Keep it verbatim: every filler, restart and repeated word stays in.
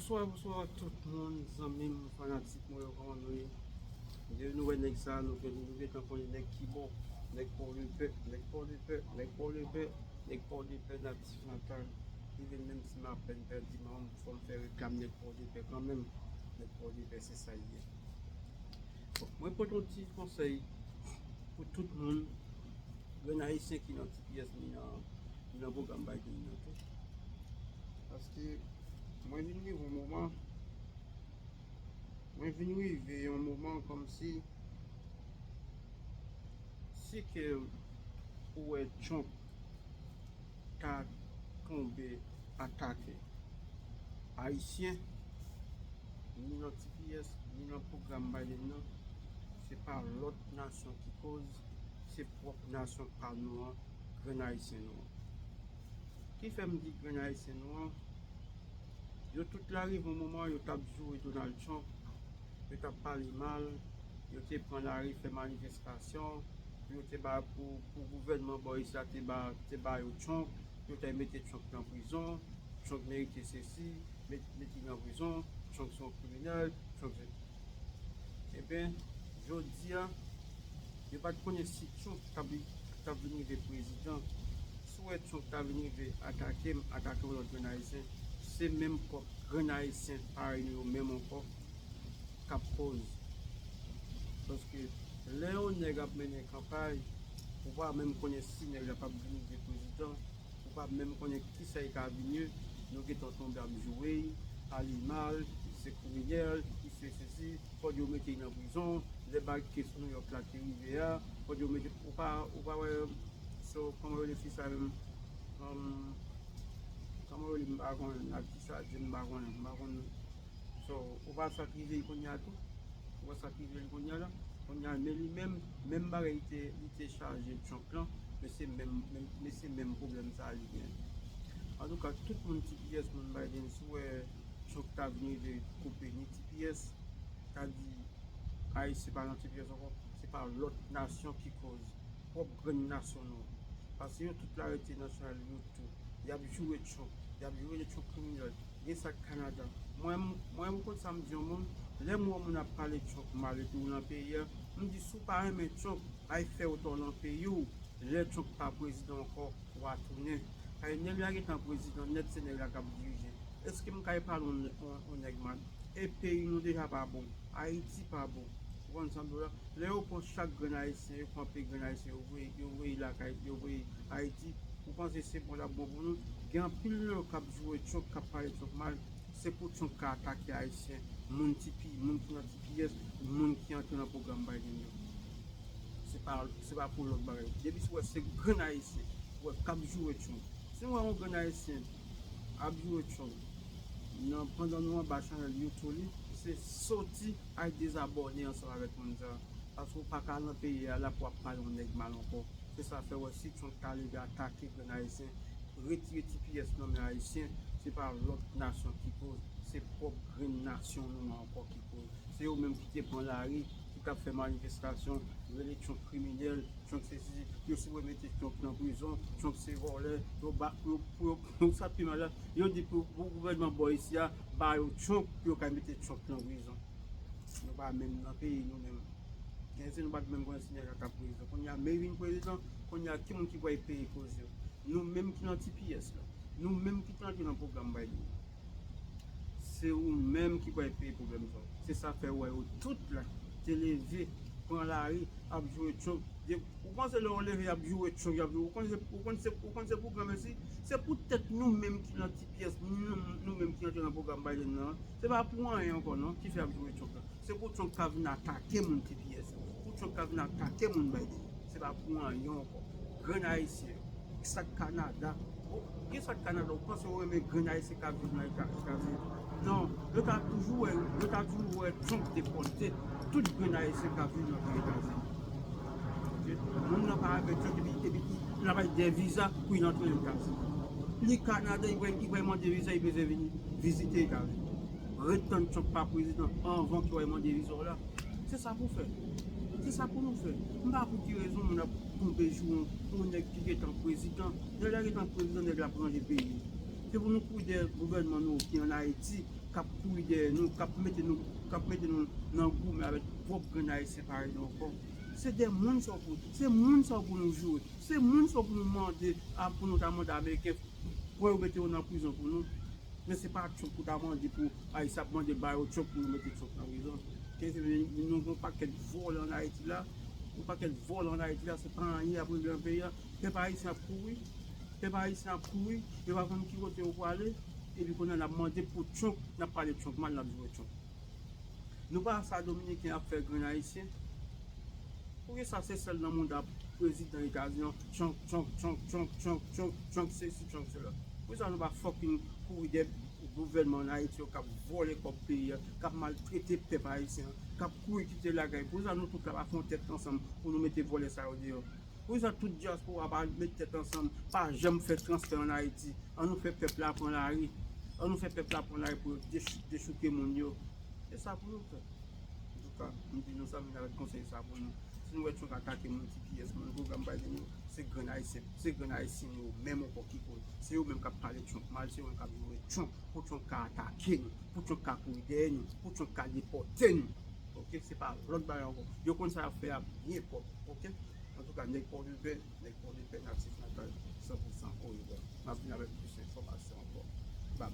Bonswa, bonswa tout moun, zanmi m, fanatik mwen yo, kòman nou ye? Depi nou wè nèg sa, nou gen, nou gentan konnen nèg ki bon, nèg Pòdepè, nèg Pòdepè, nèg Pòdepè, nèg Pòdepè natif natal. Even menm si m apèn pèdi manm, fò m fè reklam nèg Pòdepè kanmenm. Nèg Pòdepè, se sa l ye. Bon, mwen pote yon ti konsèy pou tout moun, grenn ayisyen ki nan T P S ni nan, ni nan pwogram Biden nan tou. Paske mwen vin rive yon moman, mwen vin rive yon moman kòmsi, si ke ou wè Trump ta tonbe atake ayisyen, ni nan T P S, ni nan pwogram Biden nan, se pa lòt nasyon ki koz, se pwòp nasyon pa nou an, grenn ayisyen nou an. Ki fè m di grenn ayisyen nou an? Yo tout la rive yon moman, yo t ap joure Donald Trump, yo t ap pale mal, yo te pran lari fè manifestasyon, pou yo te ba, pou, pou gouvènman bò isi a te ba, te ba yo Trump, yo te mete Trump nan prizon, Trump merite sesi, met, mete l nan prizon, Trump se yon kriminèl, Trump se. Ebyen, jodi a, yo pa t konnen si Trump t ap, t ap vin rive prezidan. Si w wè Trump ta vin rive atake m, atake yon lòt grenn ayisyen, se menm pwòp grenn ayisyen parèy nou yo menm ankò k ap koz. Paske lè yon nèg ap mennen kanpay, ou pa menm konnen si nèg la p ap vin rive prezidan, ou pa menm konnen kisa li ka vini, nou gentan tonbe ap joure l, pale l mal, li se kriminèl, li se sesi, fò yo mete l nan prizon, lè bagay kes New York la te rive a, fò yo mete, ou pa, ou pa wè, so, kòman yo rele fi sa menm? Um, kòman yo rele, m pa konnen, atis sa, di m pa konnen, m pa konnen. So, ou pa sa k rive l kounye a tou? Ou pa sa k rive l kounye a la? Kounye a, men li menm, menm bagay li te, li te chaje Trump lan, men se menm, menm, men se menm pwoblèm sa a li gen. Antouka, tout moun T P S, moun Biden, si w wè Trump ta vin rive koupe ni T P S, ta di, Ayisyen pa nan T P S ankò, se pa lòt nasyon ki koz, pwòp grenn nasyon nou an. Paske yo tout la rete nan chanèl YouTube, y ap joure Trump, y ap joure Trump kriminèl, gen sa k Kanada. Mwen, mwen, m konn sa m di yon moun, lè m wè yon moun ap pale Trump mal epi ou nan peyi a, m di, si w pa renmen Trump, al fè w tò nan peyi w, lè Trump pa prezidan ankò, w a tounen. Paske nèg la gentan prezidan nèt, se nèg la k ap dirije. Èske m kay pale yon, yon, yon nèg mal? E peyi nou deja pa bon. Ayiti pa bon. Ou konn sa m di w la? Lè yo pran chak grenn ayisyen, yo pran anpil grenn ayisyen, yo voye, yo voye lakay, yo voye Ayiti, ou panse se bon l ap bon pou nou? Gen anpil nan yo k ap joure Trump, k ap pale Trump mal. Se pou Trump ka atake ayisyen, moun T P, moun ki nan T P S, moun ki antre nan pwogram Biden yo. Se pa, se pa pou lòt bagay. Depi si w wè se grenn ayisyen, ou wè k ap joure Trump. Si w wè yon grenn ayisyen ap joure Trump, nan, pandan nou anba chanèl YouTube li, se soti al dezabòne ansanm avèk moun sa a. Paske w pa ka nan peyi a la pou w ap pale yon nèg mal ankò. Se sa fè w wè si Trump ta leve atake grenn ayisyen, retire T P S nan men ayisyen, se pa lòt nasyon ki koz, se pwòp grenn nasyon nou an ankò ki koz. Se yo menm ki te pran lari, ki t ap fè manifestasyon, rele Trump kriminèl, Trump se si, yo sipoze mete Trump nan prizon, Trump se vòlè, yo ba, yo, yo, yo, sa pi mal la, yo di pou, pou gouvènman bò isi a, ba yo Trump, pou yo ka mete Trump nan prizon. Nou pa menm nan peyi nou menm. Gen si nou pa t menm konnen si nèg la t ap prezidan. Kounye a, men vin prezidan, kounye a, ki moun ki pral peye koze yo? Nou menm ki nan T P S la. Nou menm ki t antre nan pwogram Biden. Se ou menm ki pral peye pwoblèm sa yo. Se sa fè w wè yo tout la te leve, pran lari, ap joure Trump. De, ou panse lè yo leve, y ap joure Trump, y ap joure, ou konn se, ou konn se, ou konn se pwogram esi? Se poutèt nou menm ki nan T P S, nou, nou menm ki antre nan pwogram Biden nan, se pa pou anyen ankò non, ki fè y ap joure Trump la. Se pou Trump ka vin atake moun T P S yo. Pou Trump ka vin atake moun Biden yo. Se pa pou anyen ankò. Grenn ayisyen yo. Sa k Kanada. Ou, gen sa k Kanada, ou panse ou renmen grenn ayisyen k ap viv nan Eta, Etazini? Non, yo ta toujou wè, yo ta toujou wè Trump depòte tout grenn ayisyen k ap viv nan peyi Etazini. Ok? Moun nan pa renmen Trump epi, epi l ap bay de viza pou l antre Etazini. Li Kanada, li pral, li pral mande viza, li bezwen vin vizite Etazini. Ret tann Trump pa prezidan anvan ke w al mande viza w la. Se sa pou fè. Se sa pou nou fè. M pa pou ki rezon moun ap tonbe jou yon, yon nèg ki gentan prezidan. Nèg la gentan prezidan, nèg la ap ranje peyi. Se pou nou kouri dèyè gouvènman nou ki ann Ayiti, k ap kouri dèyè nou, k ap mete nou, k ap mete nou nan goumen avèk pwòp grenn ayisyen parèy nou ankò. Se de moun sa pou, se moun sa pou nou joure, se moun sa pou nou mande, a, pou nou ta mande ameriken pran yo mete yo nan prizon pou nou. Men se pa Trump pou ta mande pou Ayisyen ap mande ba yo Trump pou yo mete Trump nan prizon. Ke se nou gen yon pakèt vòlè an Ayiti la, yon pakèt vòlè an Ayiti la, se pa anyen ap regle nan peyi a. Pèp ayisyen ap kouri, pèp ayisyen ap kouri, yo pa konn ki kote yo prale, epi kounye a n ap mande pou Trump, n ap pale Trump mal, n ap joure Trump. Nou pa sa dominiken ap fè grenn ayisyen. Poukisa se sèl nan mond ap prezidan Etazini an Trump, Trump, Trump, Trump, Trump, Trump, Trump sesi, Trump sela? Poukisa nou pa fucking kouri dèyè gouvènman an Ayiti yo k ap vòlè kòb peyi a, k ap maltrete pèp ayisyen an, k ap kouri kite lakay? Poukisa nou tout la pa fè yon tèt ansanm pou nou mete vòlè sa yo deyò? Poukisa tout dyaspora pa met tèt ansanm, pa janm fè transfè an Ayiti? An nou fè pèp la pran lari. An nou fè pèp la pran lari pou yo dechou-, dechouke moun yo. Se sa pou nou fè. Antouka, m di nou sa, m vin avèk konsèy sa pou nou. Si nou wè Trump atake moun, ti kiyès moun, pwogram Biden yo, se grenn ayisyen, se grenn ayisyen yo menm ankò ki koz. Se yo menm k ap pale Trump mal, se yo menm k ap joure Trump, pou Trump ka atake nou, pou Trump ka kouri dèyè nou, pou Trump ka depòte nou. Oke, se pa lòt bagay ankò. Yo konn sa y ap fè a byen pwòp. Oke? Antouka, nèg Pòdepè, nèg Pòdepè natif natal, san pou san Oregon. M ap vin avèk plis enfòmasyon ankò. Babay.